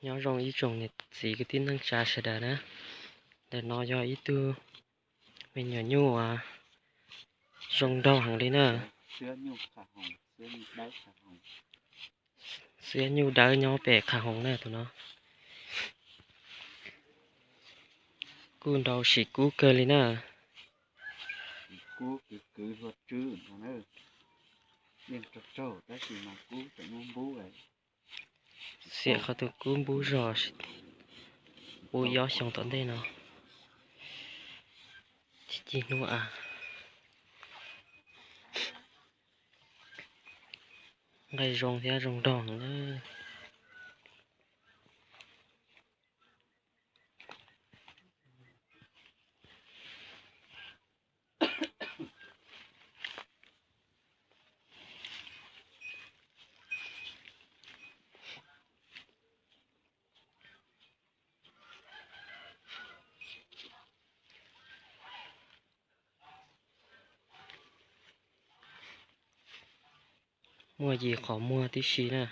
Nyob zoo ib tsoom niam txiv kwv tij neej tsa sawv daws na. Ntawm no yog ib tug me nyuam nyuj uas zoo nraug heev li na. Xiab nyuj dawb nyob pem qha hoov na tus no. Kuj nrau sim kub kawg li na. Kub kwv kwv hlua tswb no na. Yeej tsaug tsaug tab sis mas kub tseem muab npub. Xiam qhov tus kub npub zog pub ib ob xyoo tom ntej no. Ci ci hnub a. Nqaij zoo thiab zoo nraug na. Muaj yim qhov muag tib si na.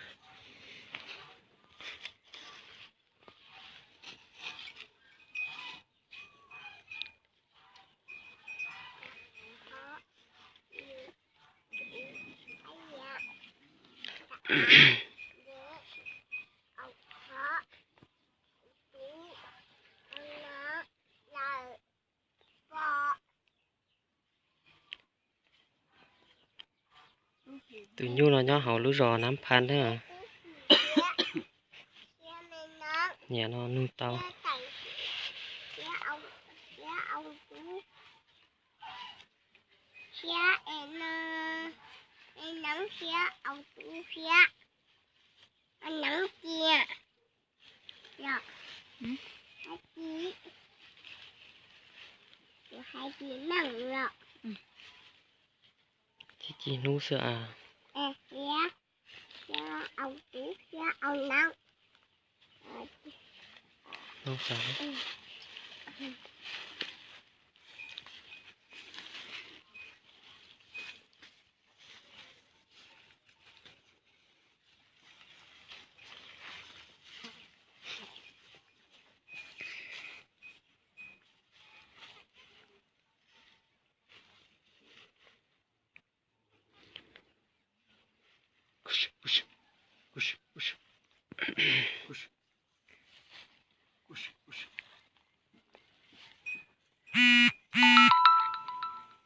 Tus nyuj no nyob hauv lub zos Nab Phab na. Niam no nug tau. Ci ci hnub xwb a. Noo xav.